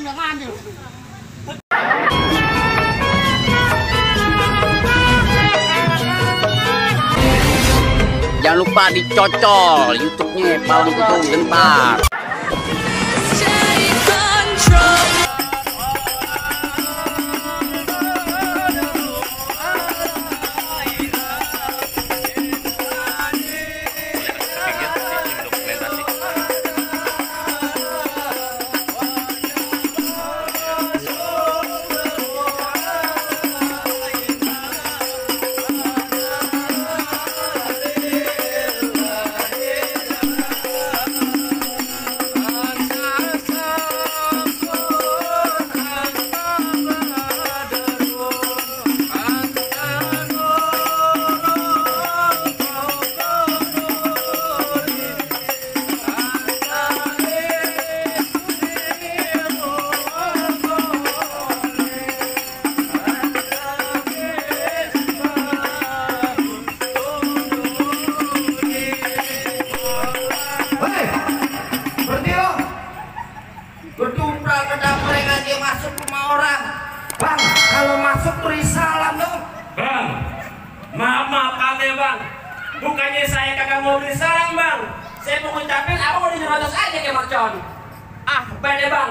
yang ngambil. Jangan lupa dicocol YouTube-nya Palang Kutung Gentar. Bukannya saya kagak mau beli sarang bang, saya mau ngucapin apa mau dinyerocos aja ke mercon. Ah beda bang,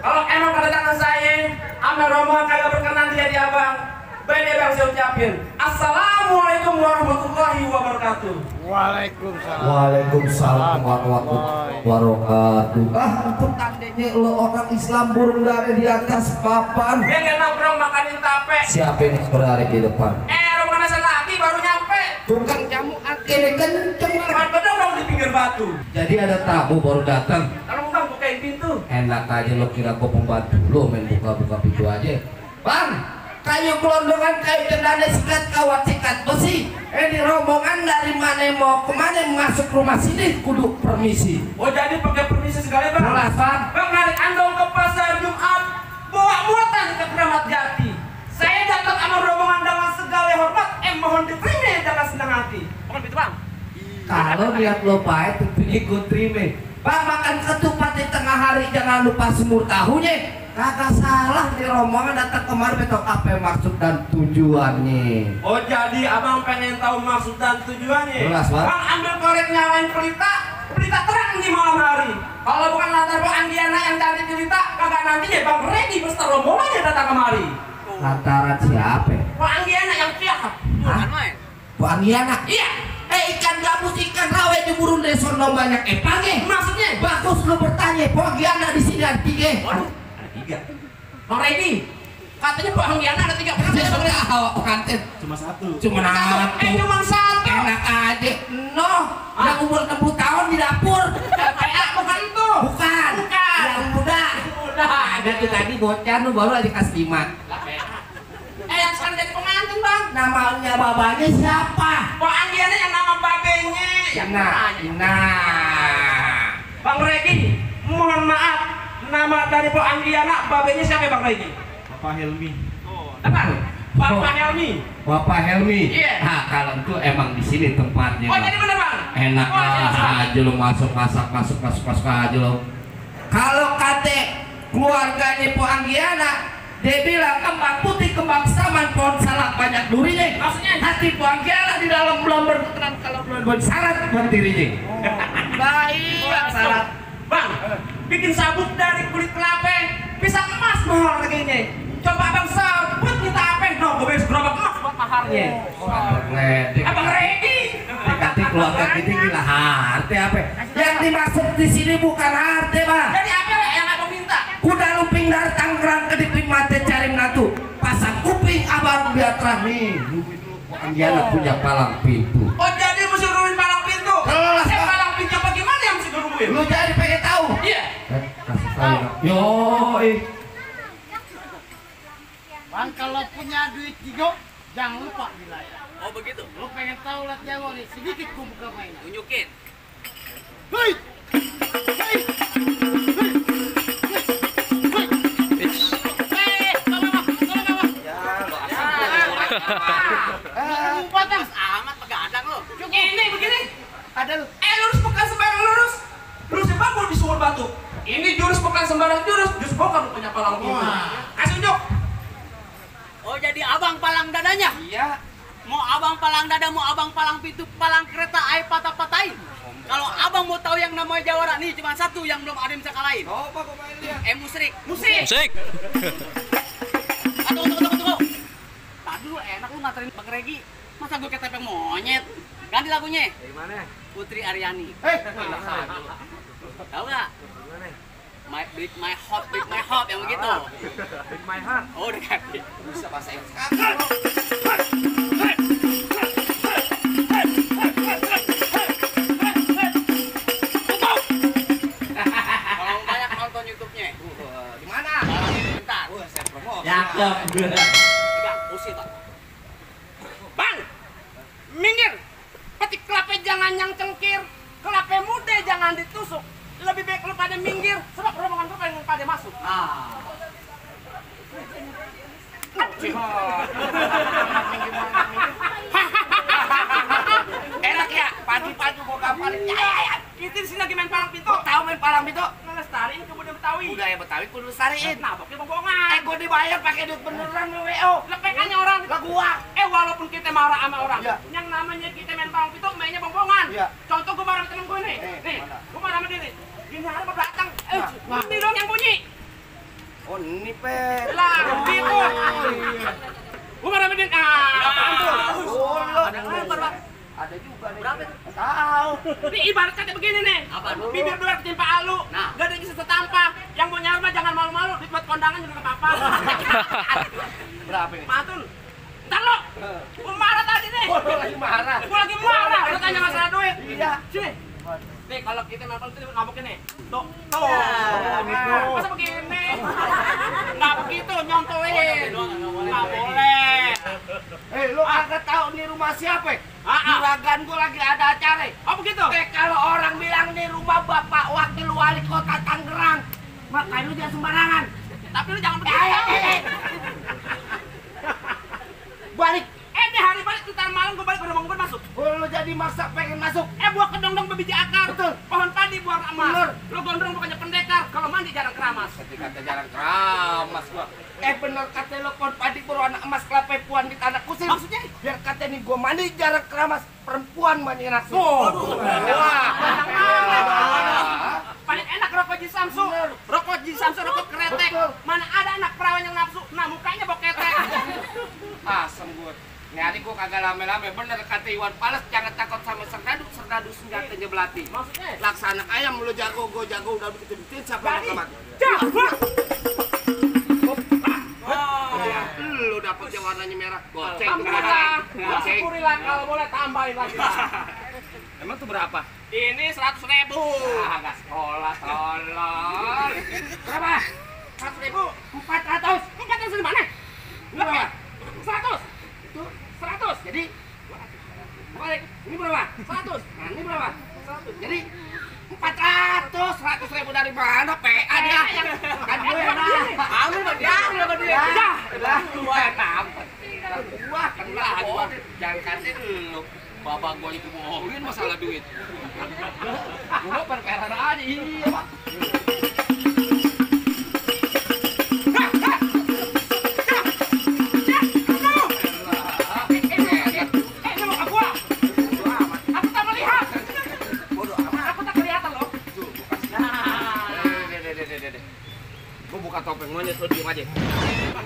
kalau emang kedatangan saya sama rombongan kagak berkenan dia di abang, beda bang saya ucapin Assalamualaikum warahmatullahi wabarakatuh. Waalaikumsalam. Waalaikumsalam warahmatullahi wabarakatuh. Untuk tandanya lo orang Islam burung dari di atas papan. Dia nggak nongkrong makanin tape. Siapa yang berada di depan? Rombongan lagi baru nyampe. Tukang jamu akhirnya kenceng. Bener dong di pinggir batu. Jadi ada tamu baru datang. Tolong bang bukain pintu. Enak aja lo kira gua pembantu lo main buka-buka pintu aja. Bang, kayu gelondongan, kayu cendana, sikat kawat, sikat besi. Ini rombongan dari mana mau kemana masuk rumah sini kudu permisi. Oh jadi pakai permisi segala bang? Jelas bang. Bang narik andong ke pasar Jumat, bawa muatan ke Keramat Jati. Saya datang sama rombongan dengan segala hormat, mohon diterima dengan senang hati. Mohon itu bang. Kalau lihat lo pahit, tentunya gue terima. Bang makan ketupat di tengah hari jangan lupa semur tahunya. Kagak salah nih rombongan datang kemarin betok apa maksud dan tujuannya. Oh jadi abang pengen tahu maksud dan tujuannya. Jelas bang. Bang ambil korek nyalain pelita terang di malam hari. Kalau bukan latar Bu Anggiana yang cantik pelita, kagak nantinya bang Redi beserta rombongannya datang kemari. Lantaran siapa? Bu Anggiana yang siapa? Bukan main. Bu Anggiana? Iya. Ikan gabus, ikan rawe di burung desono banyak pange. Maksudnya? Bagus lu bertanya. Bu Anggiana di sini ada 3. Waduh, ada 3. Bang Redi, katanya Bu Anggiana ada 3. Kantin. Cuma 1. Cuma 1. Cuma 1. Enak aja. No, yang umur 60 tahun di dapur. Bukan itu. Bukan. Yang muda. Ada tuh tadi bocah lu baru aja kelas 5. Yang sekarang jadi pengantin bang. Namanya babanya siapa? Bu Anggiana yang nama babenya. Bang Redi, mohon maaf. Nama dari Bu Anggiana, babenya siapa Bang Redi? Bapak Helmi. Oh, apa? Bapak Helmi. Bapak Helmi. Iya. Nah, kalau itu emang di sini tempatnya. Oh, jadi bener bang. Enak aja lo masuk aja lo. Kalau kate keluarganya Bu Anggiana, dia bilang kembang putih, kembang saman, pohon salak banyak durinya. Maksudnya? Hati Bu Anggiana di dalam belum berkenan kalau belum bersyarat buat dirinya. Baik, syarat. Bang, bikin sabuk dari kulit kelapa bisa emas mahal harganya. Coba abang sebut kita apa? No, gue bisa gerobak emas buat maharnya. Abang Redi. Dikati keluarga kita gila harta apa? Yang dimaksud di sini bukan harta, Bang. Jadi apa yang abang minta? Kuda lumping dari Tangerang ke Diping Mate cari menatu. Pasang kuping abang biar terang nih. Anggiana punya palang pintu. Oh jadi mesti ruin palang pintu? Jelas, Pak. Palang pintu bagaimana yang mesti diruin? Lu jadi pengen tahu? Iya. Kasih tahu. Yo, Bang kalau punya duit jigo, jangan lupa dilayar. Oh begitu? Lu pengen tahu lihat jago nih, sedikit gua buka mainan. Tunjukin. Hei! Hei! Amat pegadang lo. Ini begini. Ada lu. Lurus bukan sembarang lurus. Lurus di batu disuruh batu. Ini jurus bukan sembarang jurus bukan punya palang pintu. Kasih unjuk. Oh jadi abang palang dadanya? Iya. Mau abang palang dada, mau abang palang pintu, palang kereta, air patah-patahin. Kalau abang mau tahu yang namanya jawara nih cuma satu yang belum ada yang bisa kalahin. Coba kau main dia. Musrik. Musik. Tunggu. Tadi dulu enak lu ngaterin Bang Regi. Masa gue kayak tepeng monyet? Ganti lagunya. Dari mana? Putri Aryani. Tahu nggak? Break my heart yang begitu. Break my heart. Oh udah ganti. Bisa bahasa Inggris. Kalau banyak nonton YouTube-nya. Di mana? Bentar. Saya promosi. Cakep. Pegang, usir Pak. Bang! Minggir! Petik kelapa jangan yang cengkir. Kelapa muda jangan ditusuk. Lebih baik lu pada minggir sebab rombongan gue pengen pada masuk. Enak ya? Pagi-pagi mau kapan? Ya. Kita di sini lagi main palang pintu. Tahu main palang pintu? Ngelestariin kebudayaan Betawi. Budaya Betawi kudu lestariin. Nah, pakai bohongan. Gue dibayar pakai duit beneran WO. Lepekannya orang. Lah gua. Walaupun kita marah sama orang, Iya. yang namanya kita main palang pintu mainnya bohongan. Iya. Contoh gue marah sama temen gue nih. Nih, mana? gue marah sama dia nih. Gini hari mau datang. Nah. Ini dong yang bunyi. Oh ini pet. Lah, gitu. Gue marah sama dia. Apaan tuh? Oh, Ada kabar, Bang. ada juga nih. Berapa? Tahu. Ini ibarat kata begini nih. Apa dulu? Bibir dua ketimpa alu. Nah. Gak ada yang bisa setampa. Yang mau nyarma jangan malu-malu. Dibuat kondangan juga gak apa-apa. Berapa ini? Matun. Ntar lo. Gue marah tadi nih. Oh, lu lagi marah. Gue lagi marah. Lo tanya masalah duit. Iya. Sini. Nih kalau kita makan itu ngabukin nih. Tuh. Tuh. gitu. Masa begini? Nggak begitu nyontohin. Nggak boleh. Lu agak tahu nih rumah siapa? Ah, ah. Juragan gua lagi ada acara. Oh begitu? Kalau orang bilang nih rumah Bapak Wakil Wali Kota Tangerang, makanya lu jangan sembarangan. Tapi lu jangan begitu. Balik. Ini hari balik ntar malam gue balik ke rumah gue masuk. Lu jadi maksa pengen masuk. Buah kedong-dong berbiji akar. Betul. Pohon padi buah emas. Bener. Lu gondrong bukannya pendekar. Kalau mandi jarang keramas. Ketika kata jalan keramas gua. Bener kata lo pohon padi berwarna emas kelapa puan di tanah kusir. Maksudnya? Biar kata nih gua mandi jarang keramas, perempuan mandi nafsu. Waduh. Wah. Paling enak rokok Ji Samsu. Bener. Rokok Ji Samsu, rokok kretek. Betul. Mana ada anak perawan yang nafsu. Nah mukanya boketek. Asem gua. Nih adik gua kagak lame-lame, bener kata Iwan Fals, jangan takut sama serdadu senjatanya belati. Maksudnya? Laksana ayam lu jago, gua jago, udah begitu bikin siapa yang kemat. Lu dapetnya warnanya merah, goceng. Alhamdulillah. Syukurilah kalau boleh tambahin lagi. Emang tuh berapa? Ini 100.000. Agak sekolah, tolong. Berapa? 100.000. 400. 400 di mana? Berapa? 100. Itu 100. Jadi balik. Ini berapa? 100. Nah, ini berapa? 100. Jadi 400. 100.000 dari mana? PA dia. Kan gue nah. Ambil sama dia, sama dia. Dah. Gua dapat. Gua kena gua. Jangan kata lu. Bapak gua itu bohongin masalah duit. Gua perperan aja. Iya, Pak. Gua buka topeng monyet, lu diem aja.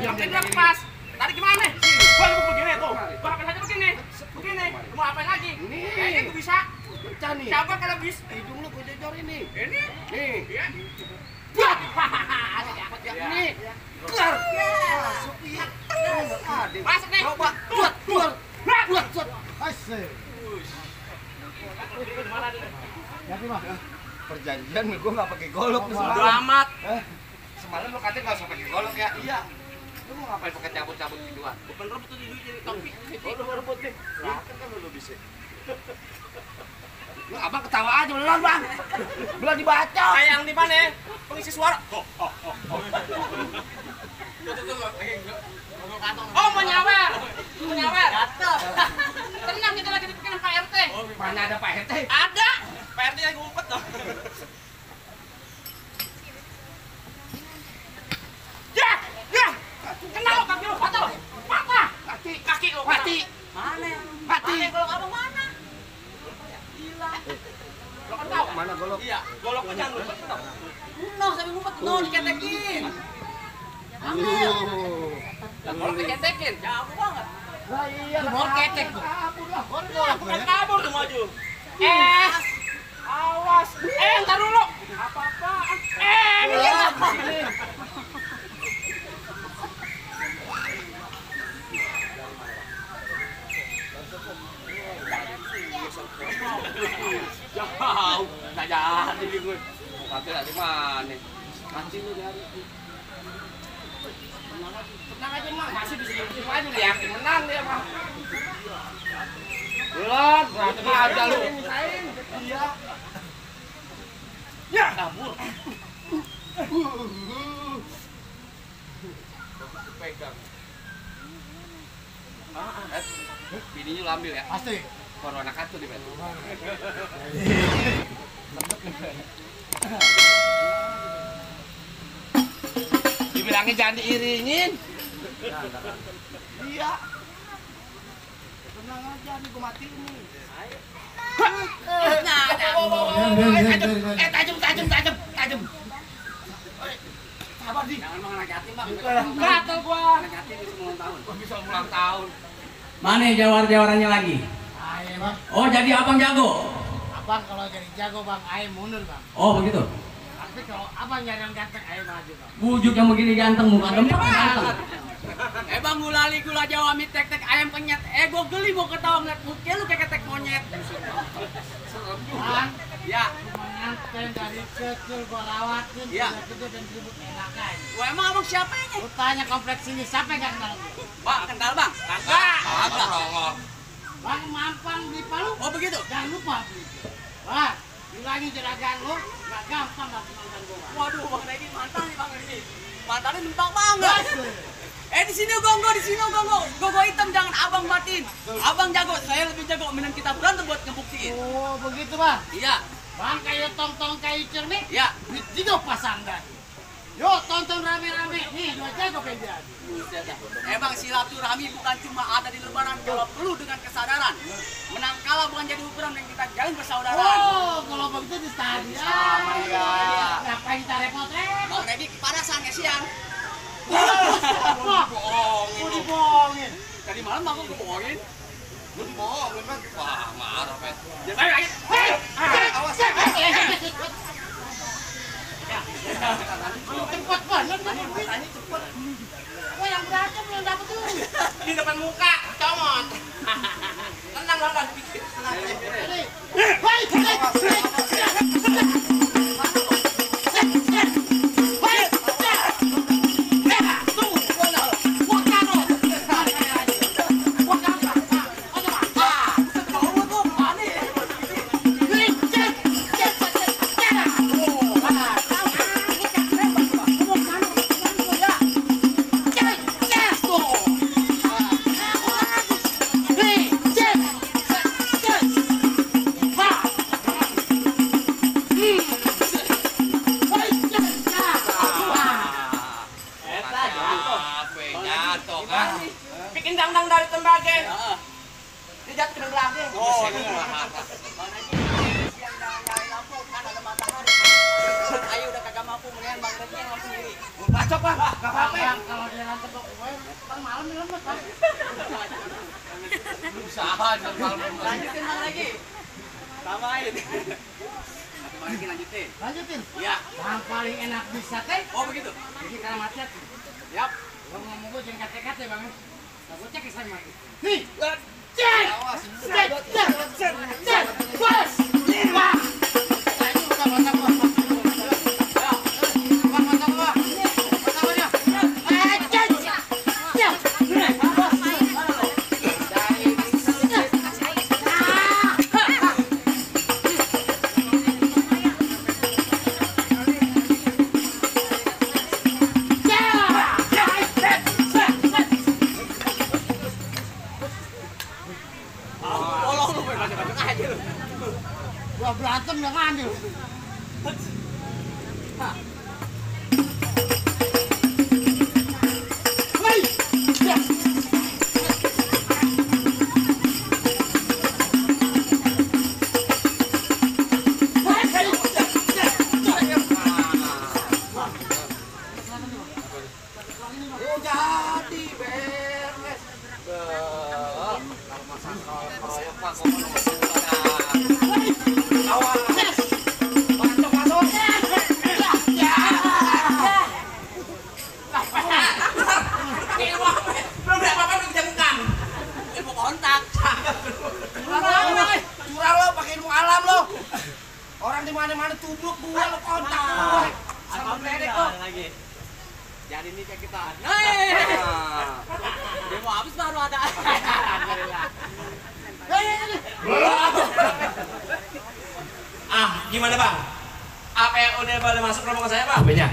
Yang ini pas. Tadi gimana? Gua mau begini tuh. Gua ngapain aja begini. Begini. Mau ngapain lagi? Ini. Kayaknya gua bisa. Pecah nih. Siapa kalau bis? Hidung lu gua jejor ini. Ini. Nih. Iya. Ini. Keluar. Masuk iya. Masuk nih. Coba. Keluar. Keluar. Asik. Jadi mah. Perjanjian gua nggak pakai golok tuh Bodo semalam. amat. Semalam lu katanya nggak usah pakai golok ya? Iya. Lu mau ngapain pakai cabut-cabut gituan? Bukan rebut tuh di duit jadi topi. Oh, lu ngerebut nih. Kan lu bisa. Lu abang ketawa aja belum bang? Belum dibaca. Kayak yang di mana? Pengisi suara. Oh, mau nyawer. Mau nyawer. Tenang, kita lagi dibikin Pak RT. Mana ada Pak RT? Ada. Pak RT lagi ngumpet dong. Mati. Mana? Mati. Golok abang mana? Gila. Lo kan tahu. Mana golok? Iya, goloknya jangan lupa tuh. No, sampai ngumpet no diketekin. Ambil. Golok diketekin. Jago banget. Lah iya. Bor ketek. Kabur lah. Bukan kabur tuh maju. Awas. Entar dulu. Apa-apaan? Ini apa? Jauh, nggak jadi gue. Mau kata dari mana? Kancing lu dari. Tenang aja mah, masih bisa dihukum aja lu yakin menang dia mah. Belum, berarti aja lu. Iya. Ya, kabur. Pegang. Bininya lu ambil ya? Pasti. Corona kartu di mana? Dibilangnya jangan diiringin. Iya. Tenang aja nih, gua matiin nih. Tajam. Sabar di. Jangan anak yatim bang. Gatel gua. Anak yatim bisa ulang tahun. Bisa ulang tahun. Mana jawar-jawarannya lagi? Ayo bang. Oh, jadi abang jago. Abang kalau jadi jago bang, ayo mundur bang. Oh, begitu. Tapi kalau abang nyari yang ganteng, ayo maju bang. Bujuk yang begini ganteng, muka gempar ganteng. Bang gulali gula jawa mie tek ayam penyet. Gua geli mau ketawa ngeliat muka lu kayak ketek monyet. Bang, Ya, pengantin dari kecil gua rawatin, Iya. udah gede dan ribut enak aja. gua emang abang siapa ini? Lu tanya kompleks ini, siapa yang gak kenal gua? Bang, kenal bang? Kagak. Bang mampang di Palu, Oh begitu? jangan lupa beli. Wah, bilangin juragan lu, gak gampang gak mantan gua. Bang. Waduh, bang Regi mantan nih bang ini. Mantannya numpang banget. Di sini gongo hitam jangan abang batin. Abang jago, saya lebih jago. Mending kita berantem buat ngebuktiin. Oh, begitu bang. Iya, Bang kayak tong-tong kayu cermin, iya. juga pasang dan. Yo, tonton rame-rame. Nih, dua jago pengen. Bang silaturahmi bukan cuma ada di lebaran, kalau perlu dengan kesadaran. Menang kalah bukan jadi ukuran yang kita jalin persaudaraan. Oh, kalau begitu di stadion. Sama ya. Ngapain kita repot-repot? Bang Regi kepanasan ya siang. Wah, Bohongin mau lu. dibohongin. Tadi malam aku kebohongin. Lu dibohongin bang. Wah marah Pet. Hei, awas. Cepat banget tadi cepet. Wah, yang berantem belum dapet tuh. Di depan muka, comot. Tenang bang, kan pikir. Bikin dangdang dari tembaga. Dia jatuh ke belakang. Oh, ayo udah kagak mampu mendingan Bang Regi yang mampu sendiri. Bacok bang, gak apa-apa. Bang, kalau dia nangkep gue, ntar malam dia lemes, Bang. Usaha jangan malam. Lanjutin Bang Regi. Tambahin. Bang Regi lanjutin. Lanjutin. Iya. Yang paling enak bisa teh, Oh begitu. jadi kalau mati hati. Yap. Lo ngomong gue jangan kate-kate bang. Nah, gue cek saya mati. Nih, cek, cek, bos, lima. Nah, ini udah mantap bos. Bang mantap bos. Mantap aja. Cek, cek, bos. Tolong lu bacok aja lu. Gua berantem dengan dia. Hei, Curang lo, pakai ilmu alam lo. Orang di mana-mana tubruk gua lo kontak gua. Sama bedek lo. lagi. Jadi ini kayak kita. Dia mau habis baru ada. Alhamdulillah. Gimana bang? Apa yang udah boleh masuk rombongan saya bang? Apanya?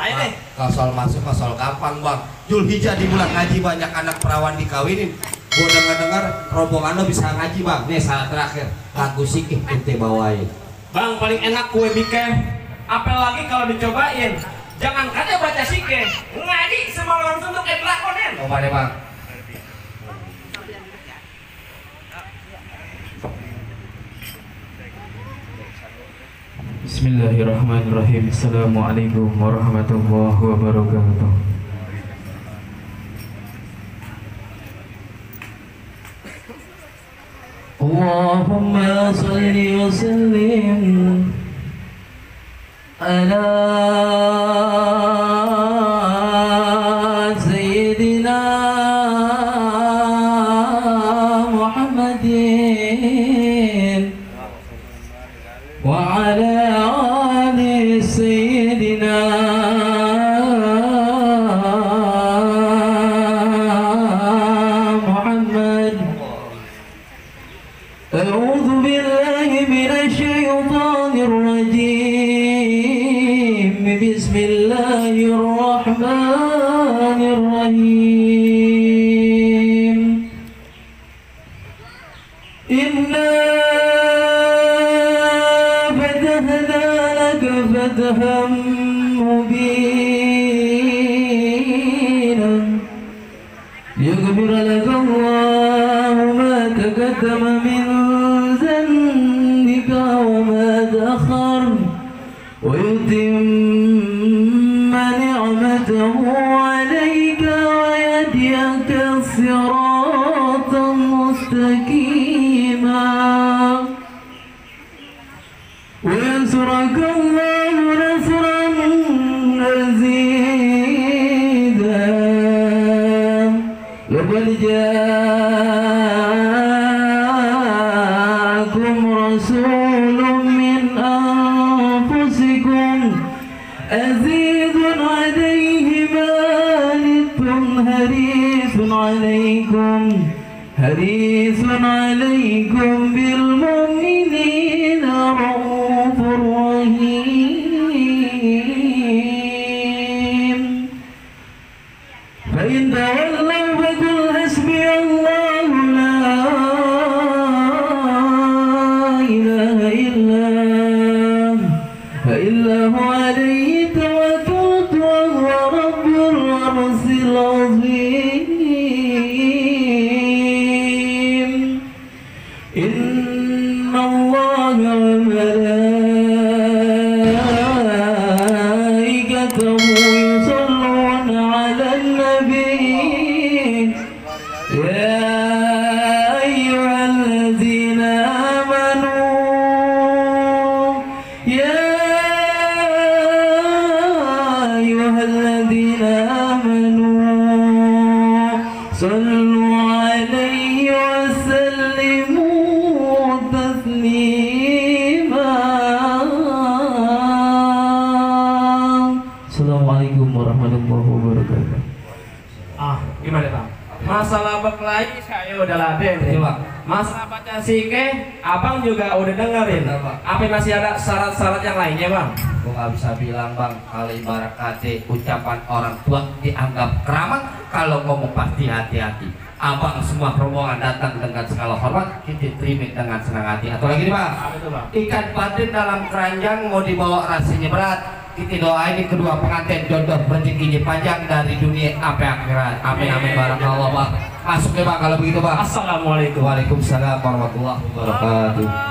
Ayo deh. Kasol masuk, kasol gampang bang. Julhijjah di bulan ngaji banyak anak perawan dikawinin. Gue dengar rombongan lo bisa ngaji bang. Nih saat terakhir lagu sikih ente bawain. Bang paling enak kue bikin. Apalagi kalau dicobain. Jangan katanya baca sikih, ngaji semua langsung untuk lakonin. Coba deh bang. Bismillahirrahmanirrahim. Assalamualaikum warahmatullahi wabarakatuh. Allahumma salli wa sallim ala sayyidina Muhammadin wa ala ali sayyidina Muhammad. A'udzu billahi minasyaitonir rajim. Bismillahirrahmanirrahim. Inna fatahna laka fathan mubinan liyaghfira laka Allahu ma taqaddama min dhanbika wa ma ta'akhkhar wa yutimma ni'matahu 'alayka wa yahdiyaka siratan mustaqima wa yansuraka Allahu nasran 'azizan. Laqad ja'akum rasulun min anfusikum azizun 'alayhi ma anittum harisun 'alaykum bil mu'minina raufur rahim. Fa in tawallaw faqul hasbiyallahu la ilaha illa huwa alayhi tawakkaltu wa huwa rabbul arshil azim. Inna Allaha wa malaikatahu yusalluna 'alan nabiy. Ya ayyuhalladzina amanu sallu 'alaihi wa sallimu taslima. Assalamualaikum warahmatullahi wabarakatuh. Gimana bang? Masalah berkelahi saya udah laden. Masalah baca sikih, abang juga udah dengerin. Apa masih ada syarat-syarat yang lainnya bang? Gue gak bisa bilang bang, kalau ibarat kata ucapan orang tua dianggap keramat, kalau ngomong pasti hati-hati. Abang semua rombongan datang dengan segala hormat, kita terima dengan senang hati. Atau lagi nih bang, ikan patin dalam keranjang mau dibawa rasanya berat. Kita doain kedua pengantin jodoh rezekinya panjang dari dunia sampai akhirat. Amin amin barakallah bang. Masuk ya bang kalau begitu bang. Assalamualaikum. Waalaikumsalam warahmatullahi wabarakatuh.